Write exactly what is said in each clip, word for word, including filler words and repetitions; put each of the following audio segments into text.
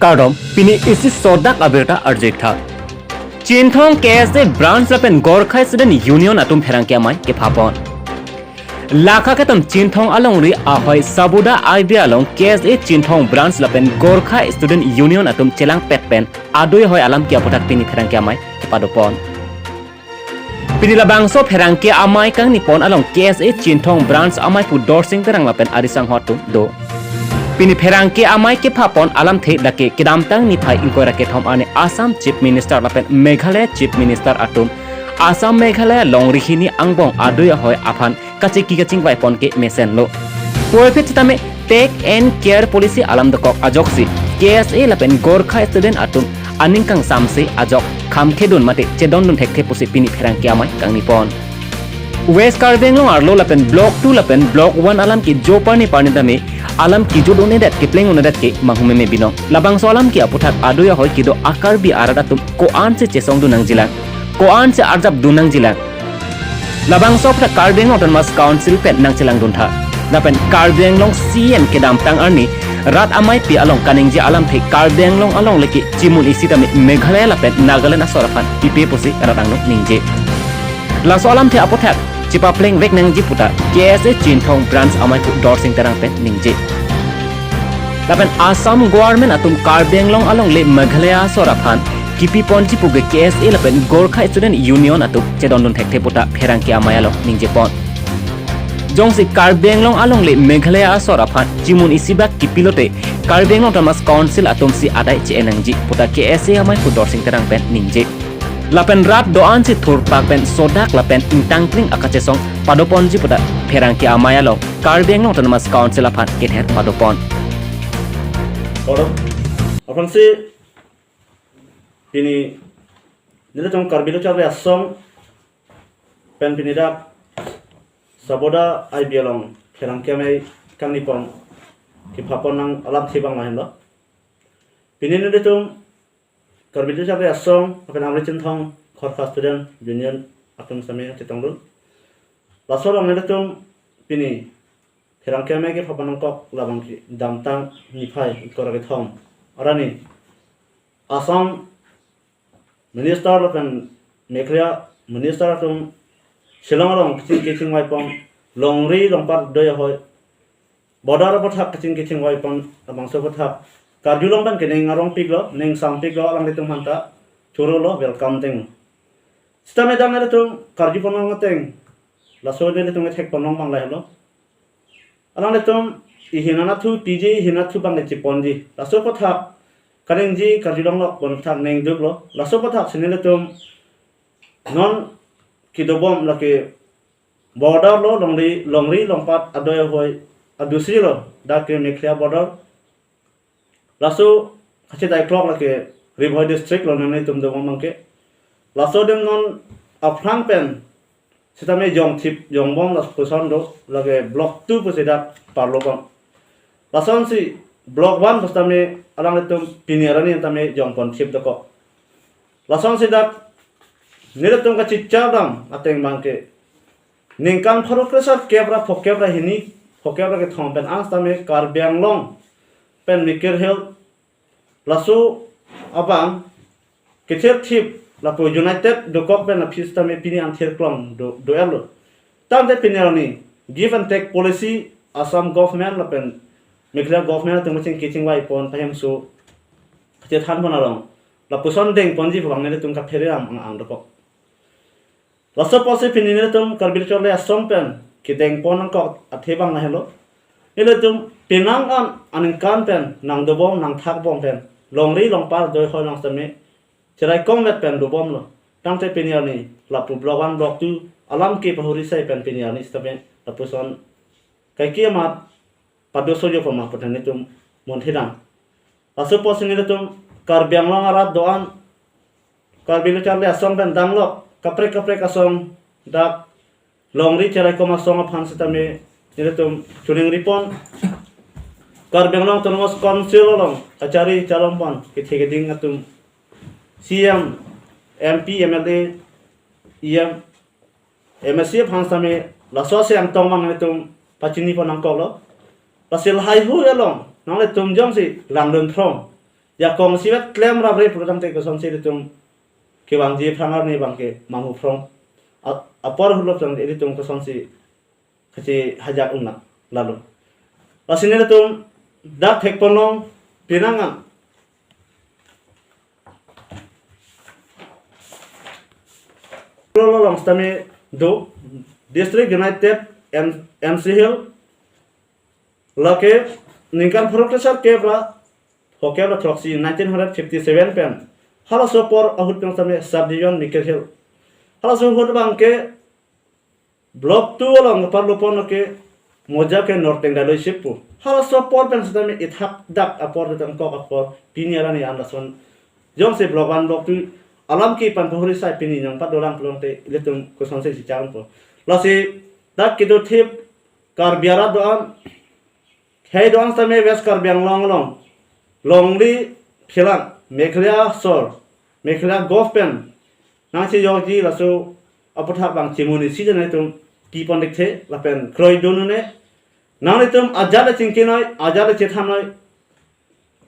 Kardom, pini isi sodak abirta arju-ik tha. Chinthong K S A branch lapen Gorkha Student Union atum pherangke amei kephapon. Lakha ketom Chinthong alongri ahoi Saboda I B along K S A Chinthong branch lapen Gorkha Student Union atum chelangpet pen adui ahoi alam ke aputhak pini pherangke amei kepadopon. Pini labangso pherangke amei kangnipon along K S A Chinthong branch amei pu Dorsing Terang lapen ari sanghot atum do. Pini pherangke amei kephapon alamthe lake kedamtang niphai ingkoi ra kethom arni Assam Chief Minister lapen Meghalaya Chief Minister atum Assam Meghalaya longri hini angbong adui ahoi aphan kachingki kachingvaipon ke mesenlo. Puvoiphit sitame Take and Care Policy alam dokok ajoksi K S A lapen Gorkha Student atum aning kangsamse ajok kham khedun mate chedondun thekthe pusi pini pherangke amei kangnipon. West Karbi Anglong arlo lapen Block two lapen Block one alam ke jo parni parni tame alam kejut un-edet kepleng un-edet ke manghumeme binong. Labangso alam ke aputhak adui ahoi kedo a-Karbi arat atum ko-ansi chesongdun nangjilang, ko-ansi arjapdun nangjilang. Labangso aputhak Karbi Anglong Autonomous Council pen nangchelangdun tha. Lapen Karbi Anglong C M kedamtang arni rat ameipi along kaningje alamthe Karbi Anglong along lake chimun isi tame Meghalaya lapen Nagaland asor aphan pipe pusi rat angno ningje. Laso alamthe aputhak chepaplengvek nangji puta K S A Chinthong branch amei pu Dorsing Terang pen ningje. Lapen Assam government atum Karbi Anglong alongle Meghalaya asor aphan kipiponji pu ke K S A lapen Gorkha Student Union atum chedondun thekthe puta pherangke amei along ningjepon. Jongsi Karbi Anglong alongle Meghalaya asor aphan chimun isi bak kipilote Karbi Anglong Autonomous Council atumsi adai che-en nangji puta K S A amei pu Dorsing Terang pen ningje. Lapen rat do-ansi thurpak pen sodak lapen ingtangkring akachesong padoponji puta pherangke amei along Karbi Anglong Autonomous Council aphan kether padopon. Kardom. Aphrangsi pini nelitum Karbi Lo Charli Asong pen pini dak Saboda I B along pherangke amei kangnipon kephapon nang alamthe abang lahenlo. Pini nelitum Karbi Lo Charli Asong lapen Amri Chinthong Gorkha Student Union atum sitame chetongdun. Laso along nelitum pini pherangke amei kephapon nangkok labang ke damtang niphai ingkoi ra kethom arni Assam Minister lapen Meghalaya Minister atum Shillong along kachingki kachingvaipon longri longpat adui ahoi border aputhak kachingki kachingvaipon labangso aputhak karjulong pen ke ning arongpiklo, ning sangpiklo, alanglitum aphanta chorolo, welcome denglo. Sitame dak nelitum karjupon long ateng laso nelitum kethekpon long abang lahenlo. Alanglitum ihin anatthu piji, ihin anatthu abang le chiponji. Laso aputhak kaningje karjulong lok pon thak ningduklo. Laso aputhak si nelitum non kedobom lake border lo longri, longri longpat adui ahoi adusri lo, dak ke Meghalaya border. Laso kachedaiklok lake Ri Bhoi district lo nelitum dobom abang ke. Laso adim non aphrang pen sitame jongthip jongbom lapuson do, lake Block two pusi dak parlobom. Lasonsi Block one pu sitame alanglitum pini arni tame jongponthip dokok. Lasonsi dak nelitum kachichar dam ateng abang ke ningkan pharo kresirkep ra phokep ra hini, phokep ra kethom pen an sitame Karbi Anglong pen Mikir Hills laso abang kethirthip lapu united dokok pen aphi sitame pini an thirklong do, do-etlo. Tangte pini arni give and take policy Assam government lapen Meghalaya government atum kachingki kachingvaipon pahemso kachethanpon along lapuson dengponji pu abang nelitum kaphere ram ang ang dokok. Laso apotsi pini nelitum Karbi Lo Charli Asong pen kedengpon nangkok athe abang lahenlo. Nelitum penang an aningkan pen nangdobom nangthakbom pen longri longpat adui ahoi along sitame cheraikomvet pen dobomlo. Tangte pini arni lapu Block one, Block two alam ke pahuri sai pen pini arni sitame lapuson kaike amat padosojo pama pu nelitum munthidam. Laso apotsi nelitum Karbi Anglong arat do-an Karbi Lo Charli Asong pen danglok kaprek kaprek asong dak longri cheraikom asong aphan sitame nelitum choningripon. Karbi Anglong Autonomous Council along kachari chalongpon kethe keding atum C M, M P, M L A, E M, M A C aphan sitame laso asi angtong abang nelitum pachinipon nangkoklo. Lasi lahaihui along nanglitum jongsi langdun throng jakong isivet klem rapre pulo tangte kosonsi ilitum kevangji aphrang arni abangke manghu phrong a-, apor ahut lo tangte ilitum kosonsi kachehajak unang lalo. Lasi nelitum dak thekponlong penang an Rolo along sitame do District United M-, M C Hill, lake ningkan pharo kresirkep ra phokep ra throksi nineteen hundred fifty seven pen halaso apor ahut pen sitame subdivision Mikir Hill. Halaso ahut abangke Block two along parlopon ke moja ke Norteng Dailoi Sip pu. Halaso apor pen sitame ithak dak apor tangkok apor pini arni an lason jongsi Block one, Block two alam kepan pahuri sai pini nang padolang pulote ilitum kosonsi chichang po. Lasi dak kedo thip Karbi arat do-an, khei do-an sitame West Karbi Anglong along longri philang Meghalaya sor, Meghalaya govt pen nangchejokji laso aputhak abang chimuni si jane tum kipon dikthe lapen kroidun ne. Nanglitum ajat le chingkinoi, ajat le chethannoi.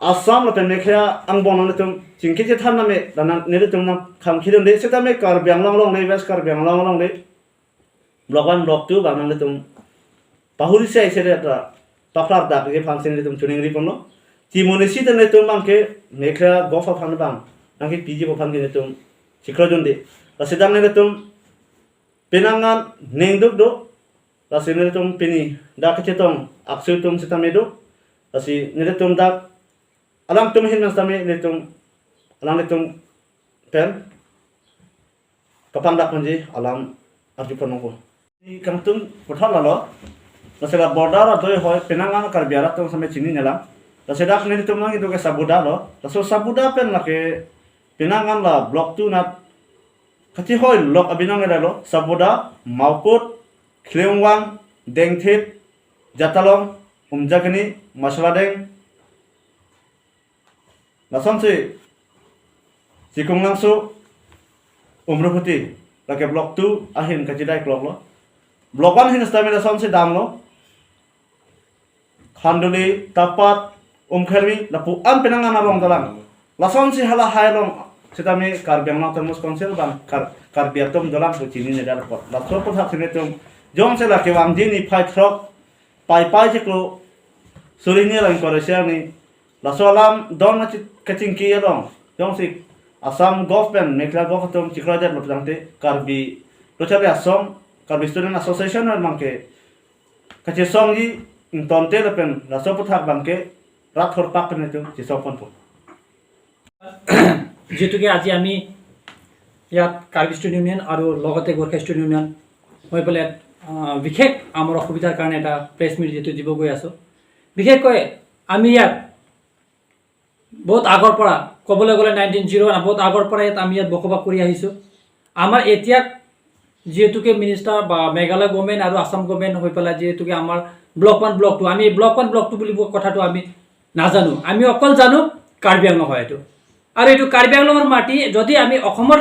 Assam lapen Meghalaya angbong nanglitum chingki chethan name, dan nang nelitum nangkhang khidun de sitame Karbi Anglong along le, West Karbi Anglong along le. Block one, Block two abang nanglitum pahuri sai sere atra paphlar dak ke aphan si nelitum choningri ponlo. Chimuni si nelitum abangke Meghalaya govt aphan abang nangkepiji aphan ke nelitum chikro jun de. Lasi dak nelitum penang an ningduk do. Lasi nelitum pini dak kachetong aksui atum sitame do. Lasi nelitum dak alangtum ahin pen sitame nelitum, alanglitum pen kapangdak ponji alam arju pon nangpo. Neli kangtung puthot lalo. Lasi la border adoi hoi penang an Karbi arat atum sitame chini nelang. Lasi dak nelitum nang itu ke Sabuda lo. Laso Sabuda pen lake penang an la Block two anat kachehoi lok abinong eda lo. Sabuda, Maukut, Khliehungwan, Dengthit, Jatalong, Umjakini, Masaladeng, lasonsi Chikunglangso, Umruphuti, lake Block two ahin kachidai klok lo. Block one ahin sitame lasonsi damlo. Khanduli, Tapat, Umkhermi, lapu an penang an along dolang. Lasonsi halahai along sitame Karbi Anglong Autonomous Council abang Kar-, Karbi atum dolang pu chini nedar apot. Laso aputhak si nelitum jongsi la kevangji niphai throk Paipai chiklo suri hini ra ingkoi ra isi arni laso alam don kachi-, kachingki along jongsi Assam govt pen Meghalaya govt atum chiklo det lo tangte Karbi Lo Charli Asong, Karbi Student Association abangke kachesongji ingtonte lapen laso aputhak abangke rat horpak pen itum chesong ponpo. যিহেতুকে আজি আমি ইয়াত Karbi student union আৰু লগতে Gorkha student union হৈ পেলাই, আহ, বিশেষ আমাৰ অসুবিধাৰ কাৰণে এটা প্ৰেছ মিট যিহেতু দিব গৈ আছোঁ। বিশেষকৈ আমি ইয়াত বহুত আগৰ পৰা, ক'বলৈ গ'লে নাইনটিন জিৰ' ওৱান, বহুত আগৰ পৰা ইয়াত আমি ইয়াত বসবাস কৰি আহিছোঁ। আমাৰ এতিয়া যিহেতুকে মিনিষ্টাৰ বা মেঘালয় গভৰ্ণমেণ্ট আৰু আছাম গভৰ্ণমেণ্ট হৈ পেলাই যিহেতুকে আমাৰ ব্লক ওৱান, ব্লক টু, আমি ব্লক ওৱান, ব্লক টু বুলি কথাটো আমি নাজানো। আমি অকল জানো কাৰ্বি আংলং হয় এইটো। আৰু এইটো কাৰ্বি আংলঙৰ মাটি যদি আমি অসমৰ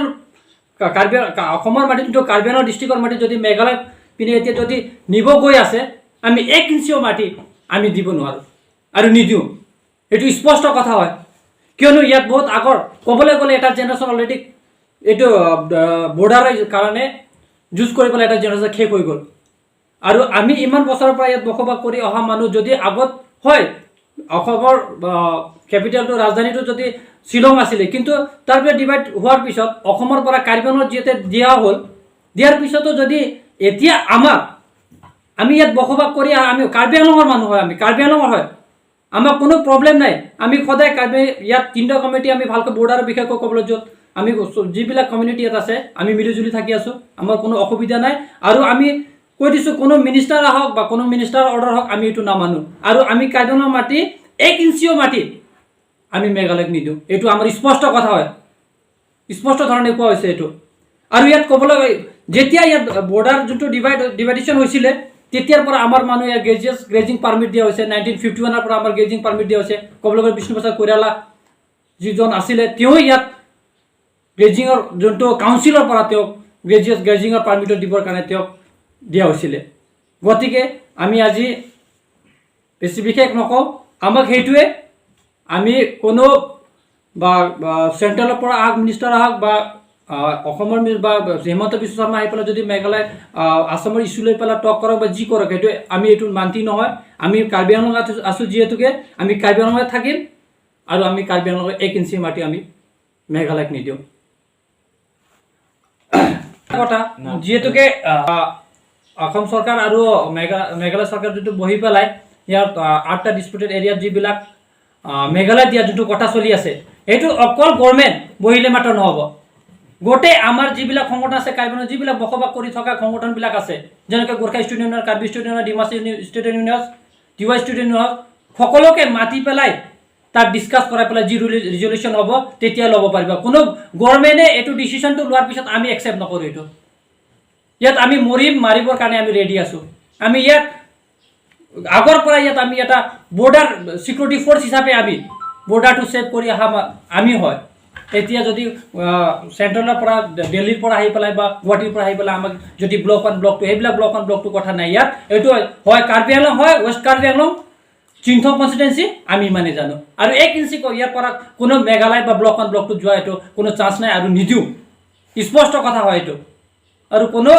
কা-, কাৰ্বি আং-, কা-, অসমৰ মাটি, যোনটো কাৰ্বি আংলং ডিষ্ট্ৰিক্টৰ মাটি যদি মেঘালয় পিনে এতিয়া যদি নিব গৈ আছে, আমি এক ইঞ্চিও মাটি আমি দিব নোৱাৰোঁ আৰু নিদিওঁ। এইটো স্পষ্ট কথা হয়। কিয়নো ইয়াত বহুত আগৰ, ক'বলৈ গ'লে এটা জেনেৰেশ্যন অলৰেডি এইটো, আহ, বৰ্ডাৰৰ কাৰণে যুঁজ কৰি পেলাই এটা জেনেৰেশ্যন শেষ হৈ গ'ল। আৰু আমি ইমান বছৰৰ পৰা ইয়াত বসবাস কৰি অহা মানুহ, যদি আগত হয় অসমৰ, আহ, কেপিটেলটো, ৰাজধানীটো যদি শ্বিলং আছিলে, কিন্তু তাৰ পিছত ডিভাইড হোৱাৰ পিছত অসমৰ পৰা কাৰ্বি আংলঙত যিহেতু দিয়া হ'ল, দিয়াৰ পিছতো যদি এতিয়া আমাৰ, আমি ইয়াত বসবাস কৰি আহা, আমি কাৰ্বি আংলঙৰ মানুহ হয়, আমি কাৰ্বি আংলঙৰ হয়, আমাৰ কোনো প্ৰব্লেম নাই। আমি সদায় কাৰ্বি ইয়াত তিনিটা কমিউনিটি আমি ভালকৈ বৰ্ডাৰৰ বিষয়ে কৈ ক'বলৈ য'ত আমি চ-, যিবিলাক কমিউনিটি ইয়াত আছে, আমি মিলিজুলি থাকি আছোঁ, আমাৰ কোনো অসুবিধা নাই। আৰু আমি কৈ দিছোঁ, কোনো মিনিষ্টাৰ আহক বা কোনো মিনিষ্টাৰ অৰ্ডাৰ আহক, আমি এইটো নামানো। আৰু আমি কাৰ্বি আংলঙৰ মাটি এক ইঞ্চিও মাটি আমি মেঘালয়ক নিদিওঁ, এইটো আমাৰ স্পষ্ট কথা হয়। স্পষ্ট ধৰণে কোৱা হৈছে এইটো। আৰু ইয়াত ক'বলৈ, যেতিয়া ইয়াত বৰ্ডাৰ যোনটো ডিভাইড, ডিভাইডেশ্যন হৈছিলে, তেতিয়াৰ পৰা আমাৰ মানুহ ইয়াত গ্ৰেজুৱেট, গ্ৰেজিং পাৰ্মিট দিয়া হৈছে। নাইনটিন ফিফটি ওৱানৰ পৰা আমাৰ গ্ৰেজিং পাৰ্মিট দিয়া হৈছে। ক'বলৈ গ'লে বিষ্ণু প্ৰসাদ কৈৰালা যিজন আছিলে, তেওঁ ইয়াত গ্ৰেজিঙৰ যোনটো কাউন্সিলৰ পৰা তেওঁক গ্ৰেজুৱেট, গ্ৰেজিঙৰ পাৰ্মিটটো দিবৰ কাৰণে তেওঁক দিয়া হৈছিলে। গতিকে আমি আজি বেছি বিশেষ নকওঁ, আমাক সেইটোৱে, আমি কোনো বা, বা চেণ্ট্ৰেলৰ পৰা আহক, মিনিষ্টাৰ আহক, বা, আহ, অসমৰ মি-, বা, বা হিমন্ত বিশ্ব শৰ্মা আহি পেলাই যদি মেঘালয়, আহ, আছামৰ ইছ্যু লৈ পেলাই টক কৰক বা যি কৰক, এইটো আমি এইটো মান্তি নহয়। আমি কাৰ্বি আংলঙত আছো, আছো যিহেতুকে আমি কাৰ্বি আংলঙত থাকিম আৰু আমি কাৰ্বি আংলঙৰ এক ইঞ্চি মাটি আমি মেঘালয়ক নিদিওঁ। কথা, না। যিহেতুকে, আহ, অসম চৰকাৰ আৰু মেঘা-, মেঘালয় চৰকাৰ যিটো বহি পেলাই ইয়াত, আহ, আঠটা ডিছপুটেড এৰিয়াত যিবিলাক, আহ, মেঘালয় দিয়া যোনটো কথা চলি আছে, এইটো অকল গভৰ্ণমেণ্ট বহিলে মাত্ৰ নহ'ব। গোটেই আমাৰ যিবিলাক সংগঠন আছে, কাৰ্বি আংলঙত যিবিলাক বসবাস কৰি থকা সংগঠনবিলাক আছে, যেনেকে Gorkha student union, Karbi student union, Dimasa uni-, student union, T Y student union, সকলোকে মাতি পেলাই তাত ডিছকাছ কৰাই পেলাই যি ৰিজলিউশ্যন হ'ব, তেতিয়া ল'ব পাৰিব। কোনো গভৰ্ণমেণ্টে এইটো ডিচিশ্যনটো লোৱাৰ পিছত আমি একচেপ্ট নকৰোঁ এইটো। ইয়াত আমি মৰিম, মাৰিবৰ কাৰণে আমি ৰেডি আছোঁ। আমি ইয়াত আগৰ পৰা ইয়াত আমি এটা বৰ্ডাৰ ছিকিউৰিটি ফ'ৰ্চ হিচাপে আমি বৰ্ডাৰটো ছেভ কৰি অহা মা-, আমি হয়। এতিয়া যদি, আহ, চেণ্ট্ৰেলৰ পৰা, দে-, দিল্লীৰ পৰা আহি পেলাই বা গুৱাহাটীৰ পৰা আহি পেলাই আমাক যদি ব্লক ওৱান, ব্লক টু, সেইবিলাক ব্লক ওৱান, ব্লক টু কথা নাই ইয়াত। এইটো হয়, হয় কাৰ্বি আংলং হয়, ৱেষ্ট কাৰ্বি আংলং, চিংথং কনষ্টিটুৱেঞ্চি, আমি ইমানে জানো। আৰু এক ইঞ্চি ক-, ইয়াৰ পৰা কোনো মেঘালয় বা ব্লক ওৱান, ব্লক টু যোৱা এইটো কোনো চান্স নাই আৰু নিদিওঁ। স্পষ্ট কথা হয় এইটো। আৰু কোনো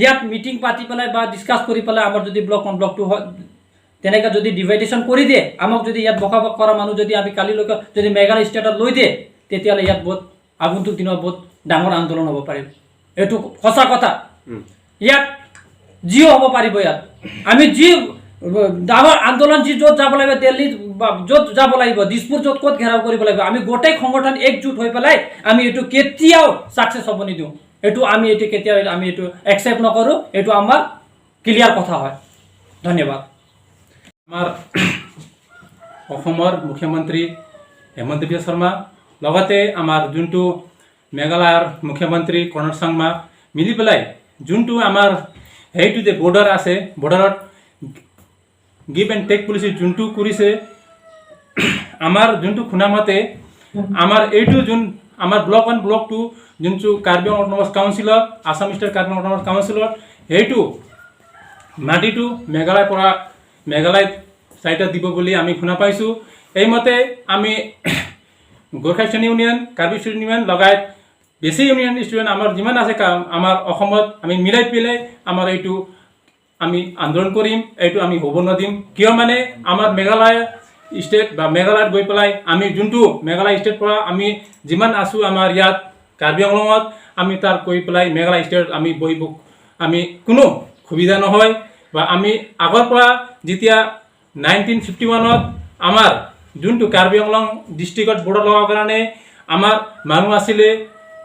ইয়াত মিটিং পাতি পেলাই বা ডিছকাছ কৰি পেলাই আমাৰ যদি ব্লক ওৱান, ব্লক টু হয়, তেনেকে যদি ডিভাইডেশ্যন কৰি দিয়ে, আমাক যদি ইয়াত বসবাস কৰা মানুহ যদি আমি কালিলৈকে যদি মেঘালয় ষ্টেটত লৈ দিয়ে, তেতিয়াহ'লে ইয়াত বহুত আগন্তুক দিনত বহুত ডাঙৰ আন্দোলন হ'ব পাৰিব। এইটো সঁচা কথা। উম। ইয়াত যিও হ'ব পাৰিব, ইয়াত আমি যি ডাঙৰ আন্দোলন যি য'ত যাব লাগিব, দিল্লী বা য'ত যাব লাগিব, দিছপুৰ য'ত ক'ত ঘেৰাও কৰিব লাগিব, আমি গোটেই সংগঠন একজুট হৈ পেলাই আমি এইটো কেতিয়াও ছাকচেছ হ'ব নিদিওঁ। এইটো আমি এইটো কেতিয়াও আমি এইটো একচেপ্ট নকৰোঁ। এইটো আমাৰ ক্লিয়াৰ কথা হয়। ধন্যবাদ। আমাৰ অসমৰ মুখ্যমন্ত্ৰী হিমন্ত বিশ্ব শৰ্মা, লগতে আমাৰ যোনটো মেঘালয়ৰ মুখ্যমন্ত্ৰী কনৰাড চাংমা মিলি পেলাই যোনটো আমাৰ সেইটো যে বৰ্ডাৰ আছে, বৰ্ডাৰত গিভ এণ্ড টেক পলিচি যোনটো কৰিছে, আমাৰ যোনটো শুনা মতে, আমাৰ এইটো যোন আমাৰ ব্লক ওৱান, ব্লক টু, যোনটো কাৰ্বি আংলং অট'নমাছ কাউন্সিলৰ, আছাম ষ্টেট কাৰ্বি আংলং অট'নমাছ কাউন্সিলৰ সেইটো মাটিটো মেঘালয়ৰ পৰা, মেঘালয় চাইডত দিব বুলি আমি শুনা পাইছোঁ। এইমতে আমি Gorkha student union, Karbi student union লগাই বেছি ইউনিয়ন ষ্টুডেণ্ট আমাৰ যিমান আছে কা-, আমাৰ অসমত আমি মিলাই পেলাই আমাৰ এইটো আমি আন্দোলন কৰিম, এইটো আমি হ'ব নিদিম। কিয় মানে আমাৰ মেঘালয় ষ্টেট বা মেঘালয়ত গৈ পেলাই আমি যোনটো মেঘালয় ষ্টেট পৰা আমি যিমান আছোঁ আমাৰ ইয়াত কাৰ্বি আংলঙত, আমি তাত গৈ পেলাই মেঘালয় ষ্টেটত আমি বহিব, আমি কোনো সুবিধা নহয়। বা আমি আগৰ পৰা যেতিয়া নাইনটিন ফিফটি ওৱানত আমাৰ যোনটো কাৰ্বি আংলং ডিষ্ট্ৰিক্টত বৰ্ডাৰ লগাবৰ কাৰণে আমাৰ মানুহ আছিলে,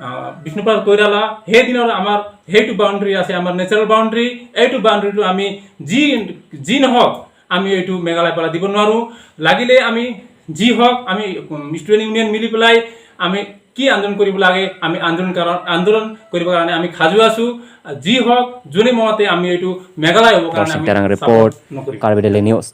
আহ, বিষ্ণুপ্ৰসাদ কৈৰালা। সেইদিনৰ আমাৰ সেইটো বাউণ্ডেৰী আছে, আমাৰ নেচাৰেল বাউণ্ডেৰী। এইটো বাউণ্ডেৰীটো আমি যি, যি নহওক, আমি এইটো মেঘালয়ৰ পৰা দিব নোৱাৰোঁ। লাগিলে আমি যি হওক, আমি, উম, ষ্টুডেণ্ট ইউনিয়ন মিলি পেলাই আমি কি আন্দোলন কৰিব লাগে, আমি আন্দোলন কাৰণ, আন্দোলন কৰিবৰ কাৰণে আমি সাজু আছোঁ। যি হওক, যোনে মতে আমি এইটো মেঘালয় হ'বৰ কাৰণে Darsik আমি Terang ছাপোৰ্ট report, নকৰিম। Karbi Daily News.